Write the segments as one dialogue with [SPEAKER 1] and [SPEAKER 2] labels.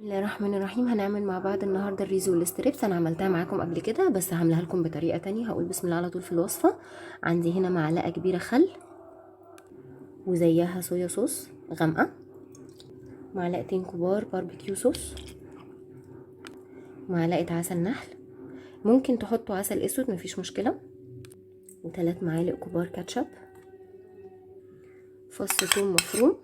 [SPEAKER 1] بسم الله الرحمن الرحيم. هنعمل مع بعض النهارده الريزو وال strips. انا عملتها معاكم قبل كده بس هعملها لكم بطريقة تانية. هقول بسم الله على طول في الوصفة. عندي هنا معلقه كبيرة خل وزيها صويا صوص غامقه، معلقتين كبار barbecue sauce، معلقه عسل نحل، ممكن تحطوا عسل اسود مفيش مشكلة، وثلاث معالق كبار كاتشب، فص ثوم مفروم.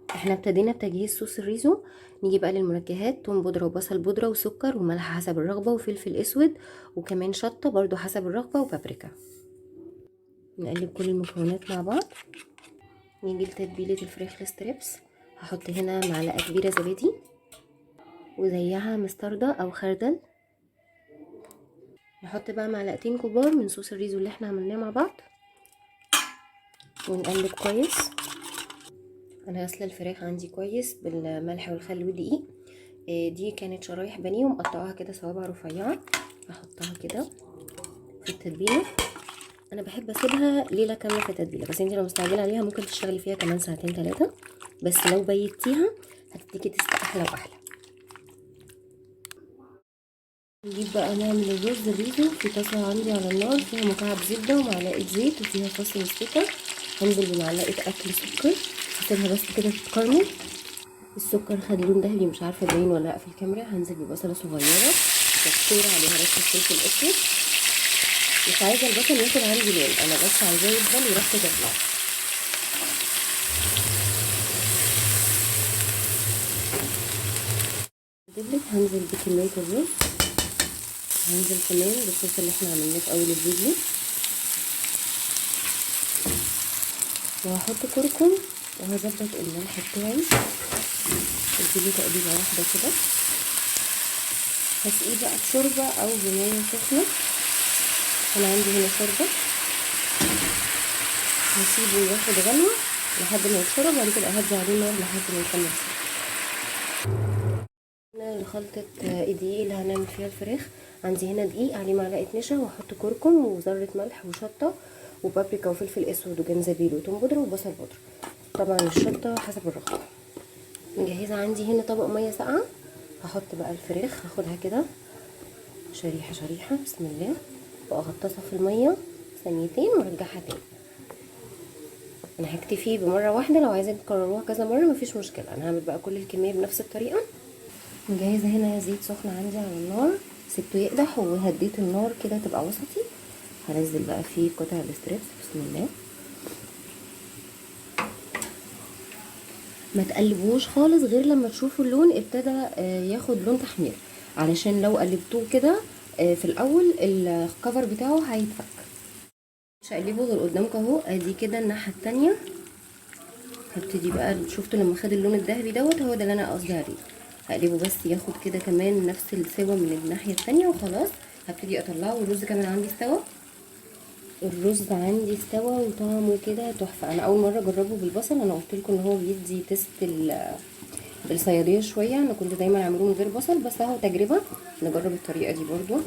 [SPEAKER 1] احنا ابتدينا بتجهيز صوص الريزو. نيجي بقى للمنكهات: توم بودره وبصل بودره وسكر وملح حسب الرغبة وفلفل اسود وكمان شطه برضو حسب الرغبة وبابريكا. نقلب كل المكونات مع بعض. نيجي لتتبيله الفراخ ال strips. هحط هنا معلقه كبيرة زبادي وزيها مستردة او خردل. نحط بقى معلقتين كبار من صوص الريزو اللي احنا عملناه مع بعض ونقلب كويس. انا غاسله الفراخ عندي كويس بالملح والخل والدقيق. دي كانت شرايح بانيه ومقطعاها كده صوابع رفيعة، هحطها كده في التتبيله. انا بحب اسيبها ليلة كاملة في التتبيله، بس انت لو مستعجلة عليها ممكن تشتغلي فيها كمان ساعتين 3، بس لو بيتيها هتديكي taste احلى واحلى. نجيب بقى نعمل الرز الريزو. في طاسه عندي على النار فيها مكعب زبدة ومعلقة زيت وفيها فص مستكه. هنزل بمعلقه اكل سكر، هسيبها بس كده تتكرمل. السكر خد لون ذهبي، مش عارفه باين ولا لا في الكاميرا. هنزل ببصله صغيرة مبشوره عليها رشه فلفل اسود. مش عايزه البصل ياخد عندي لون، انا بس عايزاه يفضل وريحته تطلع. دبلت. هنزل بكمية الرز، هنزل كمان بالصوص اللي احنا عملناه في اول الفيديو، وهحط كركم وهظبط الملح بتاعي. اديله تقليبه واحدة كده. هسقيه بقى بشوربه او بميه سخنة. انا عندي هنا شوربة، هسيبه ياخد غلوه لحد ما يتشرب، وبعد كده اهدي عليه النار لحد ما يكمل سوا. هنا لخلطه الدقيق اللي هنعمل فيها الفراخ. عندي هنا دقيق عليه معلقه نشا، وهحط كركم وذره ملح وشطه وبابريكا وفلفل اسود وجنزبيل وتوم بودره وبصل بودره، طبعا الشطه حسب الرغبة. مجهزة عندي هنا طبق مية ساقعه. هحط بقى الفراخ، هاخدها كده شريحة شريحة بسم الله، واغطسها في المية ثانيتين وارجعها تاني. انا هكتفي بمرة واحدة، لو عايزين تكرروها كذا مرة مفيش مشكلة. انا هعمل بقى كل الكمية بنفس الطريقة. مجهزة هنا زيت سخن عندي على النار، سبته يقدح وهديت النار كده تبقى وسطي. هنزل بقى فيه قطع ال strips بسم الله. ما تقلبوش خالص غير لما تشوفوا اللون ابتدى ياخد لون تحمير، علشان لو قلبتوه كده في الاول ال cover بتاعه هيتفك. مش هقلبه غير قدامكم اهو. ادي كده الناحية التانية. هبتدي بقى، شفتوا لما خد اللون الذهبي دوت، هو ده اللي انا قصدي عليه. هقلبه بس ياخد كده كمان نفس السوا من الناحية التانية وخلاص. هبتدي اطلعه. والرز كمان عندي استوى، الرز عندي استوى وطعمه كده تحفة. انا اول مرة اجربه بالبصل. انا قلت لكم ان هو بيدي taste الصياديه شوية، انا كنت دايما اعمله من غير بصل، بس اهو تجربه نجرب الطريقة دي برضو.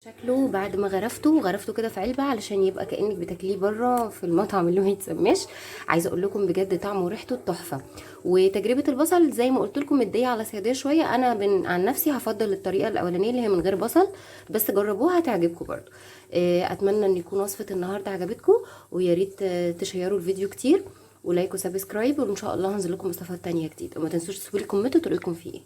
[SPEAKER 1] شكله بعد ما غرفته كده في علبة علشان يبقى كانك بتاكليه بره في المطعم اللي ما يتسماش. عايزه اقول لكم بجد طعمه وريحته تحفة. وتجربه البصل زي ما قلت لكم مديه على صياديه شوية. انا عن نفسي هفضل الطريقة الاولانية اللي هي من غير بصل، بس جربوها هتعجبكم برضو. اتمنى ان يكون وصفه النهارده عجبتكم، ويا ريت تشيروا الفيديو كتير و like و subscribe، وان شاء الله هنزل لكم وصفات تانية جديدة. وما تنسوش تسيبوا لي comment وتقولوا لكم فيه ايه.